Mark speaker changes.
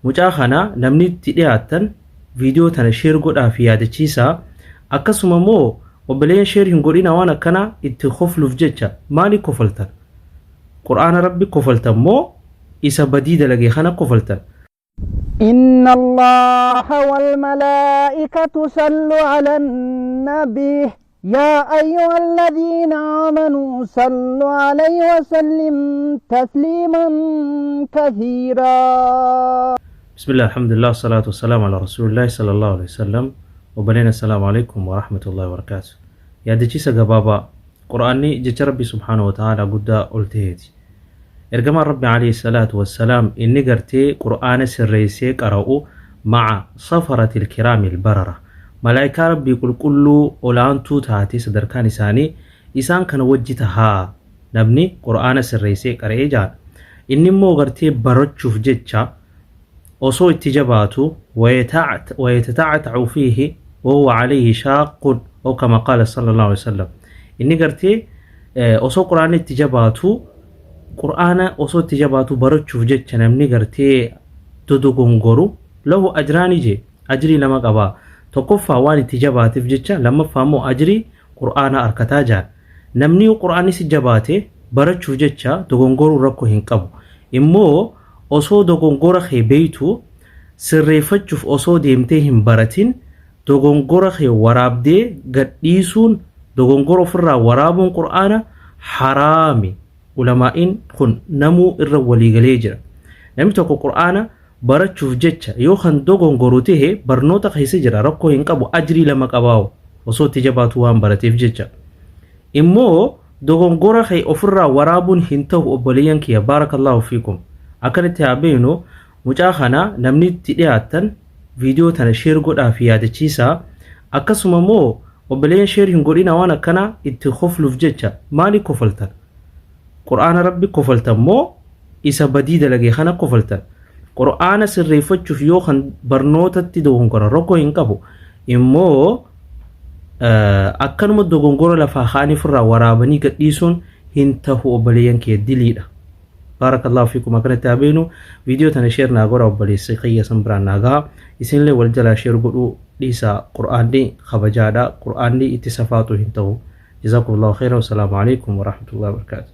Speaker 1: Mucaa kana namni itti dhiyaattan viidiyoo tana share godhaa fi yaadachiisaa. Akkasuma immoo obboleeyyan share hin godhina waan akkanaa itti kofluuf jecha maali kofaltan? Qur'aana Rabbi kofaltan moo isa badii dalage kana kofaltan?
Speaker 2: إن الله والملائكة صلوا على النبي يا أيها الذين آمنوا صلوا عليه وسلم تسليما كثيرا.
Speaker 1: بسم الله، الحمد لله، والصلاة والسلام على رسول الله صلى الله عليه وسلم. Obboleen, السلام عليكم ورحمة الله وبركاته. Yaadachiisa gabaabaa. Qur'aanni jecha Rabbi سبحانه وتعالى guddaa ol ta'eeti. Ergamaan Rabbi عليه الصلاة والسلام inni gartee Qur'aana sirreessee qara'u مع السفرة الكرام البررة, malaayikaa Rabbii qulqulluu olaantuu taate sadarkaan isaanii isaan kana wajji tahaa namni Qur'aana sirreessee qara'ee jaan. Inni immoo gartee barachuuf jecha osoo itti jabaatu ويتتعتع فيه وهو عليه شاق أو كما قال صلى الله عليه وسلم. Inni gartee osoo Qur'aana itti jabaatu, Qur'aana osoo itti jabaatu barachuuf jecha namni gartee dodogongoru له أجران je, ajrii lama qabaa. Tokkoffaa waan itti jabaateef jecha, lammaffaa immoo ajrii Qur'aana arkataa jaan. Namni yoo Qur'aanni si jabaate barachuuf jecha dogongoruu rakkoo hin qabu. Immoo osoo dogongora kee beeytu sirreeffachuuf osoo deemtee hin baratin dogongora kee waraabdee gadhiisuun, dogongora ofirraa waraabuun Qur'aana haraami. Ulamaa'iin kun namuu irra waliigalee jira. Namni tokko Qur'aana barachuuf jecha yoo kan dogongoru tahe barnoota keessa jira, rakkoo hin qabu, ajrii lama qabaawo osoo itti jabaatu waan barateef jecha. Immoo dogongora kee ofirraa waraabuun hin ta'u. Obboleeyyan kiyya, بارك الله فيكم, akkanatti haa beeknu. Mucaa kana namni itti dhiyaattan viidiyoo tana share godhaa fi yaadachiisaa. Akkasuma immoo obboleeyyan share hin godhina waan akkanaa itti kofluuf jecha maali kofaltan? Qur'aana Rabbi kofaltan moo isa badii dalage kana kofaltan? Qur'aana sirreeffachuuf yoo kan barnootatti dogongoran rakkoo hin qabu. Immoo akkanuma dogongora lafaa kaanii ofirraa waraabanii gadhiisuun hin tahu, obboleeyyan kee, diliidha. بارك الله فيكم, akkanatti haa beenu. Viidiyoo tana share naa godha, obboleessi kiyya san biraan naa gaha. Isinillee wal jalaa share godhuu dhiisaa. Qur'aanni kabajaadha, Qur'aanni itti safaatu hin ta'u. جزاكم الله خيرا والسلام عليكم ورحمة الله وبركاته.